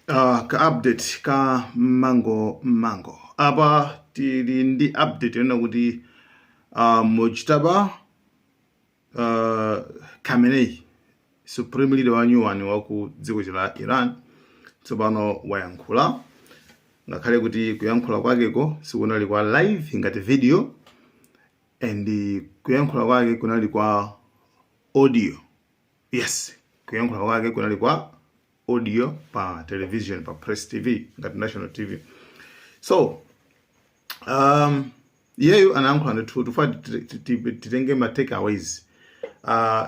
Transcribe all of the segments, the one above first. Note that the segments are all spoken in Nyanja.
Ka update ka mango mango apa, tili ndi update yonena kuti Mojtaba Khamenei, supreme leader wa nyuwani wa ku dziko la Iran, tsopano wayankhula, ngakhale kuti kuyankhula kwakeko sikunali kwa live ngati video, and kuyankhula kwake kunali kwa audio. Yes, kuyankhula kwake kunali kwa audio pa television, pa Press TV, ngati national TV. So iyeyo anayankhula ndithu. Tufa titenge ma takeaways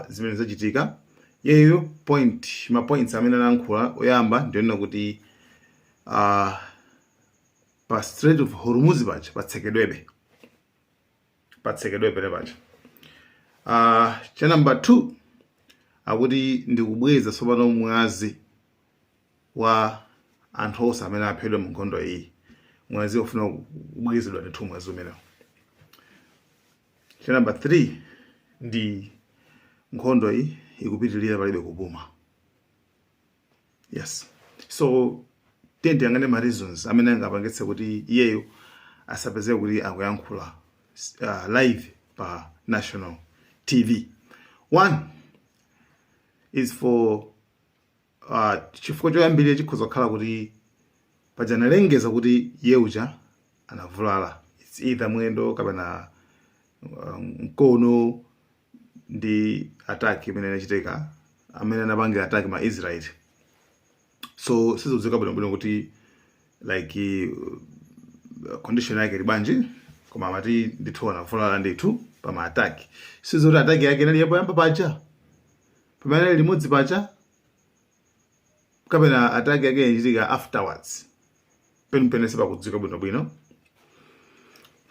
zimene zachitika. Iyeyo point, ma points amene anayankhula oyamba ndiyonena kuti pa Strait of Hormuz paja patsekedwebe, patsekedwebe paja. Cha number 2 akuti ndikubweza tsopano mwazi wa anthu onse amene aphedwa mu nkhondo iyi. Mwazi ufuna kubwezedwa ndithu, mwazi umenewo. Cha number 3 ndi nkhondo iyi ikupitilira, palibe kupuma. Yes, so tiye tiyang'ane ma reasons amene angapangitse kuti iyeyo asapezeke kuti akuyankhula live pa national TV. One is for chifukwa choyambirira chikhoza kukhala kuti paja analengeza kuti iye uja anavulala, it's either mwendo kapena mkono, ndi attack imene inachitika, amene anapangira attack ma Israel. So sizikudziwika bwinobwino kuti like condition yake ili bwanji, koma amati ndithu anavulala ndithu pa ma attack. Sizoti attack yake inali yapoyamba paja pamene ali limodzi paja, kapena attack yake inachitika afterwards. Penipene sipakudziwika bwinobwino,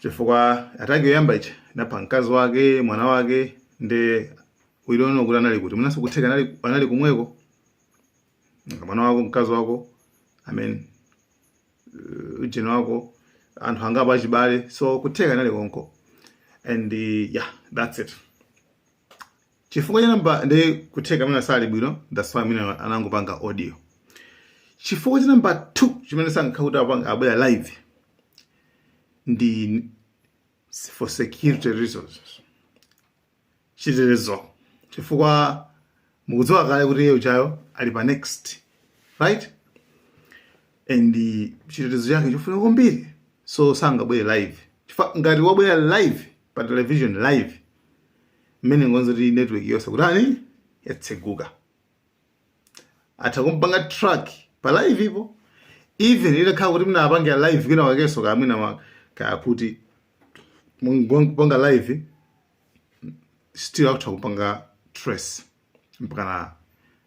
chifukwa attack yoyamba icha inapha mkazi wake, mwana wake, ndi we don't know kuti anali kuti. Mwinanso kutheka anali kumweko. Nga mwana wako, mkazi wako, I mean, ujeni wako, anthu angapo achibale, so kutheka anali konko. And yeah, that's it. Chifukwa cha namba ndi kutheka amene sali bwino, that's why amene anangopanga audio. Chifukwa cha namba 2 chimene sankha kuti apanga abwera live ndi for security reasons, chitetezo, chifukwa mukudziwa kale kuti iye uchayo ali pa next, right? And chitetezo chake chofuna kwambiri, so sangabwere live, chifukwa ngati wabwera live pa television live, mmene ngonzo kuti network yonse kutani, yatseguka, atha kumpanga track pa live ipo. Even itakhala kuti mna apangira live kwina wakenso, kamwina kakuti kupanga live, still akutha kupanga trace mpaka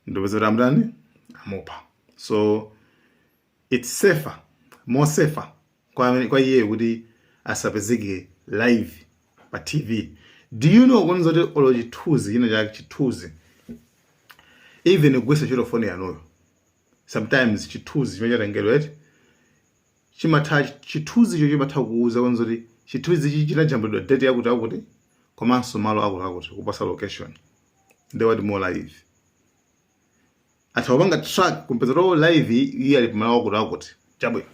ndopeza kuti amutani, amupha. So it's safer, more safer kwa iye kuti asapezeke live pa TV. Do you know kwanza kuti olo chithunzi china chake, chithunzi, even kugwisa ntchito foni yanuyo, sometimes chithunzi chimene chatengedwa eti chimatha, chithunzicho chimatha kuuza kwanza kuti chithunzi ichi chinajambulidwa date yakuti akuti, komanso malo akuti akuti, kupasa location. They want more live, atha kupanga track, kumpeza to live iye ali pamalo akuti akuti, chabwino,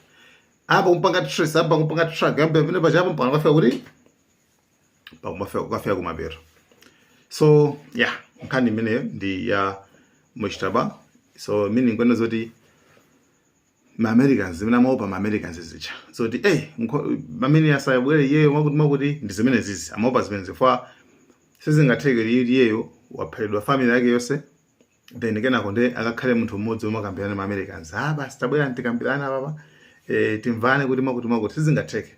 apa kumpanga trace, apa kumpanga track, apa pamene pachapo mpaka kafika kuti pakumafika, kukafika kumapeto. So yeah, nkhani imeneyo ndi ya Mujtaba. So meaning kwene zoti ma Americans zimene amaopa, ma Americans zija zoti hey, pamene asayabwere iyeyo mwakuti mwakuti, ndi zimene zizi amaopa zimene zifwa. Sizingatheke kuti iyeyo waphedwa family yake yonse, then kenako ndi akakhale munthu mmodzi omwe akambirana ma Americans, "Ah, basi, tabwera tikambirana papa, timvane kuti mwakuti mwakuti." Sizingatheke,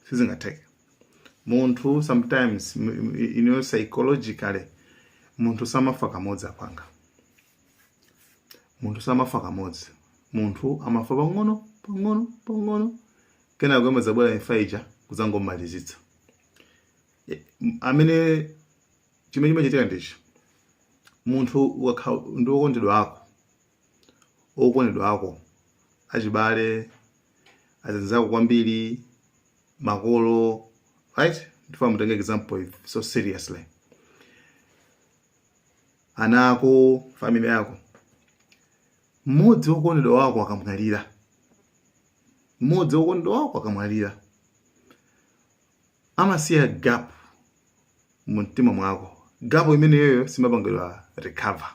sizingatheke. Munthu sometimes, psychologically, munthu samafa kamodzi apanga, munthu samafa kamodzi, munthu amafa pang'ono pang'ono pang'ono, kenako imadzabwera imfa ija kudzangomalizitsa. Amene chimene chimachitika ndichi: munthu ukakhala ndi okondedwa ako, okondedwa ako, achibale, azinzako kwambiri, makolo, right? Ndifuna mutenge example if so seriously, ana ako, family yako. Mmodzi wokondedwa wako akamwalira, mmodzi wokondedwa wako akamwalira, amasiya gap mu mtima mwako. Gap imeneyoyo simapangidwa recover.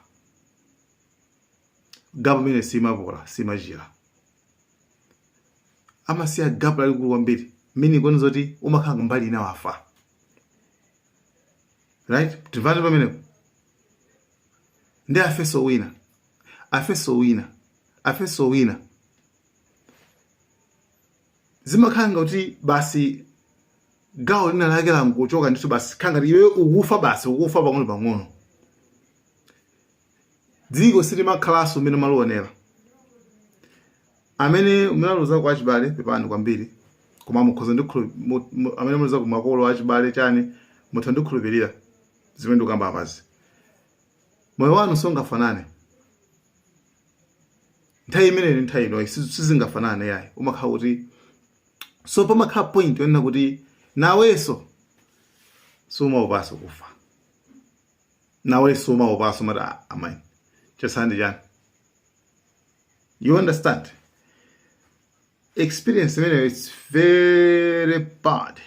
Gap imene simapola, simachira. Amasiya gap lalikulu kwambiri, mmene ikuona zoti umakhala kumbali ina wafa, right? Timvane pamenepo. Ndi afeso wina, afeso wina, afeso wina, zimakhala ngati basi gawo lina lake langochoka ndithu. Basi, khala ngati iwe ukufa, basi ukufa pang'ono pang'ono. Dziko silimakhalanso mmene malionera. Amene munaluza kwa achibale, pepani kwambiri, koma mukhoza amene muluza ku makolo, achibale, chani, mutha ndikhulupirira zimene ndikukamba apazi. Moyo wanu sungafanane nthawi imene ndi nthawi inoyi, sizingafanane yayi. Umakhala kuti, so pamakhala point yonena kuti nawenso sumaopanso kufa, nawenso umaopanso, mati, "Ah, amayi, chasandi chani?" You understand? Experience imeneyo, it's very bad.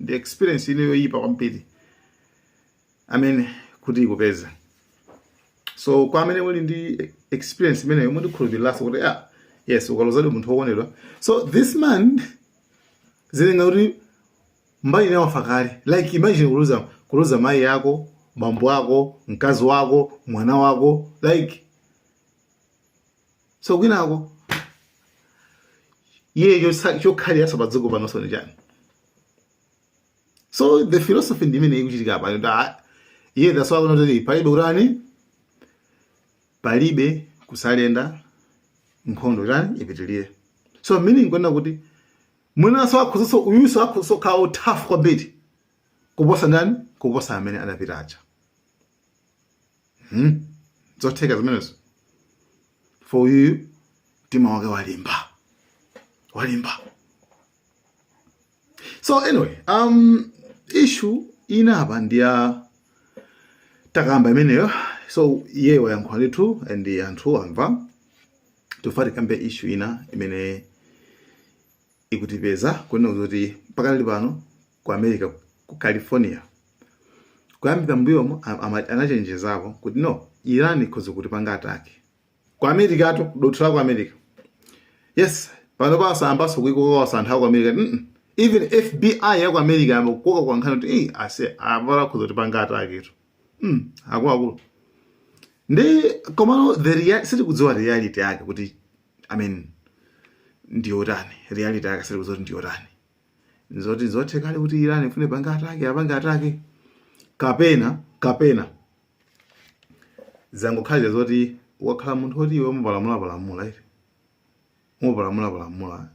The experience ine yoyipa kwambiri amene kuti ikupeza. So kwa amene muli ndi experience imeneyo, mundikhulupiriranso kuti, ah, yes, ukaluzadi munthu wokondedwa. So this man zilenga kuti mbali ine wafa kale. Like, imagine kuluza mayi yako, bambo ako, mkazi wako, mwana wako. Like, so kwinako iye chokhaliraso pa dziko panonso ndi chani? So the philosophy ndi imene ikuchitika apa, kuti ah, iye that's why kuti palibe kutani, palibe kusurrender, nkhondo tani, ipitilire. So meaning kwena kuti mwinanso akhuzanso uyuso, akhuzanso kukhala tough kwambiri kuposa ndani? Kuposa amene adapita aja. Zotheka zimenezo. For uyuyu mtima wake walimba, walimba. So anyway, issue ina apa ndiya takamba imeneyo. So iye wayankhula ndithu and anthu amva. Tofati kambe issue ina imene ikutipeza, kunena kuti pakali pano ku America, ku California, kuyambira mbuyomo anachenjezapo kuti no, Iran ikhoza kutipanga attack ku America to dotho la ku America. Yes, pano pasayambaso kuikoka anthu aku America. Even FBI ya ku America yamba kukoka kwa nkhani kuti "Ei, ase apala akhoza kutipanga attack to." Akuluakulu, ndi komano the real sitikudziwa reality yake kuti, I mean, ndiyotani. Reality yake sitikudziwa kuti ndiyotani. Nzoti zothekali kuti Iran ifune panga attack, apange attack, kapena zangokhalira zoti wakhala munthu woti iwe umapalamula palamula, iti umapalamula palamula,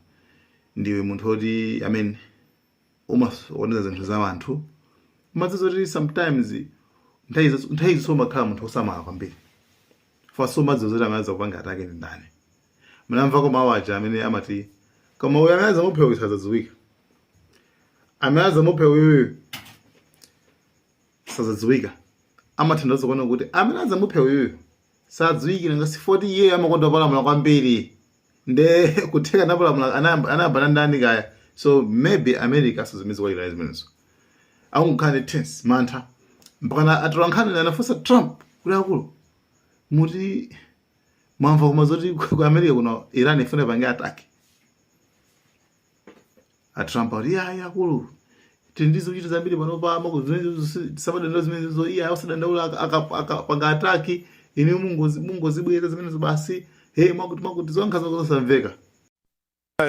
ndiwe munthu woti, I mean, umaoneza zinthu za anthu, umadziwa zoti sometimes nthawi zonse umakhala munthu wosamala kwambiri, faso umadziwa zoti amene azakupanga attack ndi ndani. Munamvako mawu aja amene amati, koma uyu amene azamuphe uyu sazadziwika, amene azamuphe uyuyu sazadziwika. Amathandiza kuona kuti amene azamuphe uyuyu sadziwikira ngasi 40 iye amakonda kupalamula kwambiri, nde kutheka napalamula anayamba na ndani kaya. So maybe America so zimene zikuwalira zimenezo, akungokhala ndi tense, mantha, mpakana atolankhani anafunsa Trump kuti, "Akulu, muti mwamva koma zoti ku America kuno Iran ifuna pange attack?" A Trump akuti, "Iya, iya, akulu, tili ndi zochita zambiri panopa, samadandaula zimenezo. Iya, osadandaula, akapanga attack inu mungozibweza zimenezo basi." Hey, mwakuti mwakuti zonkha zosamveka.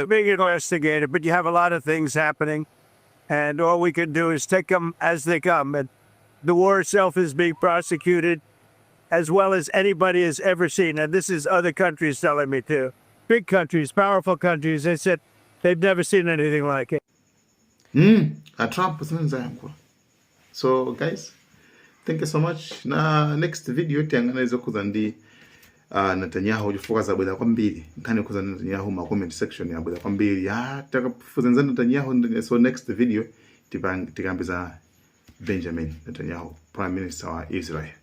Being investigated, but you have a lot of things happening, and all we can do is take them as they come. And the war itself is being prosecuted as well as anybody has ever seen. And this is other countries telling me too. Big countries, powerful countries, they said they've never seen anything like it. A Trump zimene zayankhula. So guys, thank you so much. Na next video tiyang'ana zokhuza ndi Netanyahu, chifukwa zabwera kwambiri nkhani yokhuza ndi Netanyahu. Ma comment section yabwera kwambiri ya takafuza za Netanyahu. So next video tikambe za Benjamin Netanyahu, prime minister wa Israel.